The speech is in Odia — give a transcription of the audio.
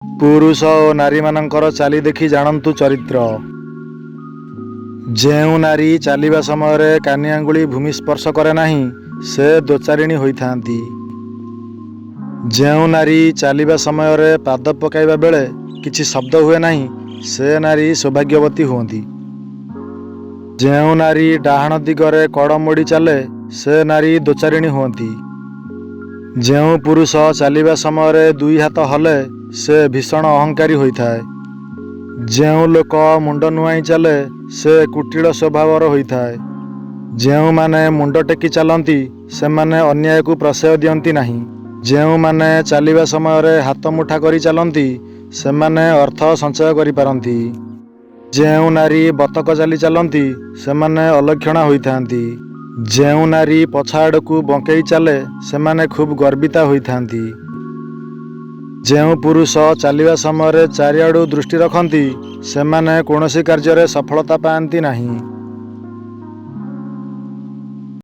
ପୁରୁଷ ଓ ନାରୀମାନଙ୍କର ଚାଲି ଦେଖି ଜାଣନ୍ତୁ ଚରିତ୍ର। ଯେଉଁ ନାରୀ ଚାଲିବା ସମୟରେ କାନି ଆଙ୍ଗୁଳି ଭୂମି ସ୍ପର୍ଶ କରେ ନାହିଁ, ସେ ଦୋଚାରିଣୀ ହୋଇଥାନ୍ତି। ଯେଉଁ ନାରୀ ଚାଲିବା ସମୟରେ ପାଦ ପକାଇବା ବେଳେ କିଛି ଶବ୍ଦ ହୁଏ ନାହିଁ, ସେ ନାରୀ ସୌଭାଗ୍ୟବତୀ ହୁଅନ୍ତି। ଯେଉଁ ନାରୀ ଡାହାଣ ଦିଗରେ କଡ଼ ମୋଡ଼ି ଚାଲେ, ସେ ନାରୀ ଦୋଚାରିଣୀ ହୁଅନ୍ତି। ଯେଉଁ ପୁରୁଷ ଚାଲିବା ସମୟରେ ଦୁଇ ହାତ ହଲେ, ସେ ଭୀଷଣ ଅହଙ୍କାରୀ ହୋଇଥାଏ। ଯେଉଁ ଲୋକ ମୁଣ୍ଡ ନୁଆଇଁ ଚାଲେ, ସେ କୁଟିଳ ସ୍ୱଭାବର ହୋଇଥାଏ। ଯେଉଁମାନେ ମୁଣ୍ଡ ଟେକି ଚାଲନ୍ତି, ସେମାନେ ଅନ୍ୟାୟକୁ ପ୍ରଶ୍ରୟ ଦିଅନ୍ତି ନାହିଁ। ଯେଉଁମାନେ ଚାଲିବା ସମୟରେ ହାତ ମୁଠା କରି ଚାଲନ୍ତି, ସେମାନେ ଅର୍ଥ ସଞ୍ଚୟ କରିପାରନ୍ତି। ଯେଉଁ ନାରୀ ବତକ ଚାଲି ଚାଲନ୍ତି, ସେମାନେ ଅଲକ୍ଷଣା ହୋଇଥାନ୍ତି। ଯେଉଁ ନାରୀ ପଛ ଆଡ଼କୁ ବଙ୍କେଇ ଚାଲେ, ସେମାନେ ଖୁବ୍ ଗର୍ବିତା ହୋଇଥାନ୍ତି। ଯେଉଁ ପୁରୁଷ ଚାଲିବା ସମୟରେ ଚାରିଆଡ଼ୁ ଦୃଷ୍ଟି ରଖନ୍ତି, ସେମାନେ କୌଣସି କାର୍ଯ୍ୟରେ ସଫଳତା ପାଆନ୍ତି ନାହିଁ।